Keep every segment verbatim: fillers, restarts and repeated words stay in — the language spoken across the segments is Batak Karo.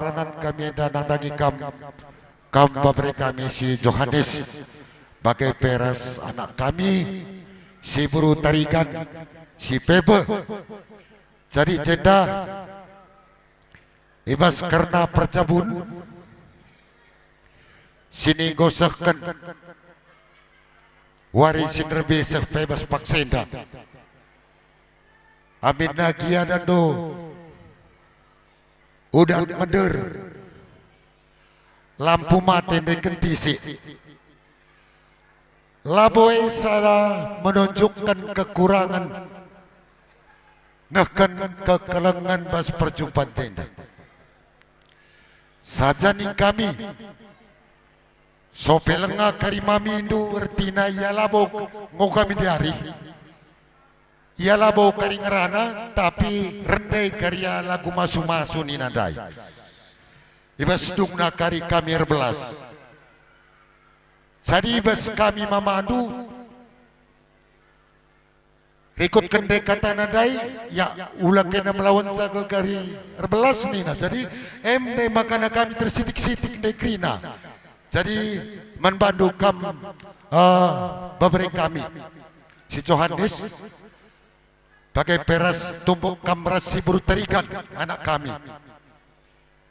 Ranan kami enda nandangi kam, kam babere kami si Johanes, bage pe ras anak kami si Beru Tarigan, si Pebe. Jadi jenda i bas kerna perjabun si enggo sehken wari si nderbe seh pe bas paksa enda. Aminna gia dando udan mender, lampu mate ndai kentisik. Labo e sada menunjukkan kekurangen nehken kekelengen bas perjumpan enda. Saja ning kami, sope lenga kari mamindu, ertina ia labo ngo kami diari. Ia labo kari ngerana, tapi rende kari ia lagu masu-masu nina ndai. I bas dungna kari kami erbelas. Jadi i bas kami mamandu, rikutken ndai katana ndai, ya, ula kena melawan jagal kari erbelas nina. Jadi, em ndai makana kami tersitik-sitik ndai kerina. Jadi, man bandu kam, eh, babere kami, si Johanes, bage pe ras tumbuk kam ras si Beru Tarigan, anak kami.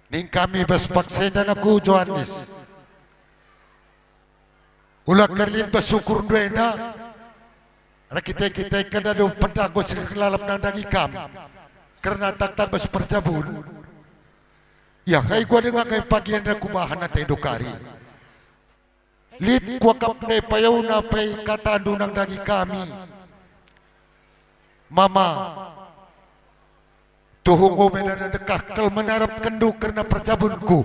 Ning kami bas paksa enda, anakku Johanes. Ula kerlin bas sukurndu enda, erkite-kiteken dado pedang enggo seh lalap nandangi kam, kerna tangtang bas perjabun. Ya, kai gua denga kai pagi enda kubahan atendu kari. Lit kuakap ndai payauna pe katandu nandangi kami. Mama, tuhu enggo me enda dekah kal menarapkenndu kerna perjabunku.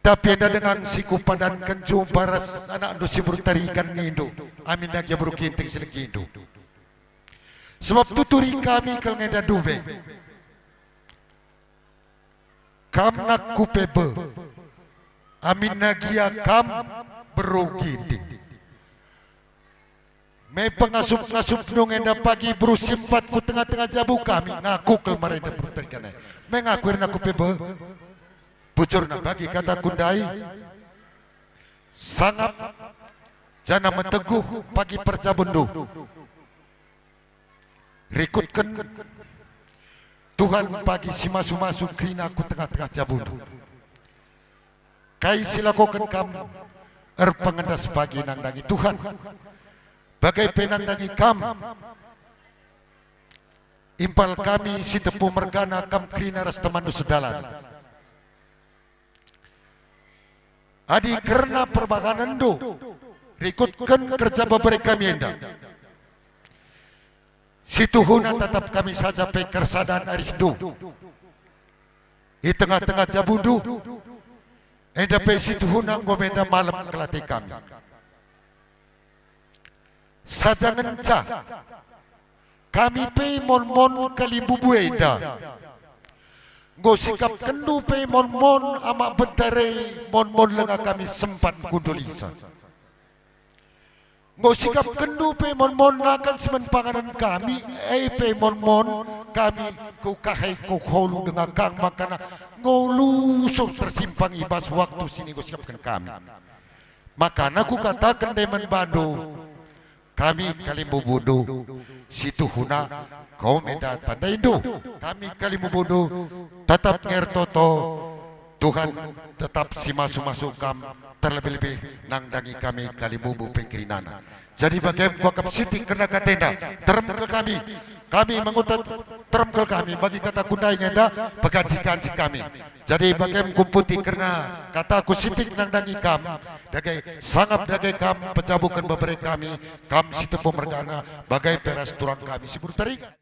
Tapi enda dengan si kupadanken jumpa ras anakndu si Beru Tarigan nindu, aminna gia Beru Ginting si legindu. Sebab tuturi kami kal nge enda ndube. Kam nakku Pebe, aminna gia kam Beru Ginting. Me pengasup-ngasupndu nge enda pagi Beru si Empat ku tengah-tengah jabu kami, ngaku kal marenda Beru Tarigan e. Me ngaku ernakku Pebe. Bujurna bagi kataku ndai. Sangap janah meteguh pagi perjabunndu. Rikutken Tuhan pagi si masu-masu kerina ku tengah-tengah jabundu. Kai si lakoken kam erpengendas pagi nandangi Tuhan, bage pe nandangi kam impal kami si tepu mergana kam kerina ras temanndu sedalan. Adi kerna perbahanenndu rikutken kerja babere kami enda, situhuna tatap kami saja pe kersadan arihndu i tengah-tengah jabundu, enda pe situhuna enggo me enda malem kal ate kami. Saja ngenca kami pe mon-mon kalimbubu enda. Enggo sikapkenndu pe mon-mon amak bentar e, mon-mon lenga kami sempat kundulisa. Enggo sikapkenndu pe mon-mon nakan semen panganen kami, e pe mon-mon kami kukahe kuholu denga kam makana enggo lusuh tersimpang i bas waktu si enggo sikapken kami. Makana kukataken ndai man bandu, kami kalimbubundu, situhuna kam enda tandaindu. Kami kalimbubundu tetap ngertoto, Tuhan tetap si masu-masu kam, terlebih-lebih nandangi kami kalimbubu pe kerinana. Jadi bagem kuakap sitik kerna katenda, terem kal kami, kami mengutat terem kal kami, bagi kataku ndai nge enda peganji-ganji kami. Jadi bagem kumputi kerna kataku sitik nandangi kam, dage sangap dage kam pejabuken babere kami, kam si tepu mergana, bage pe ras turang kami si Beru Tarigan.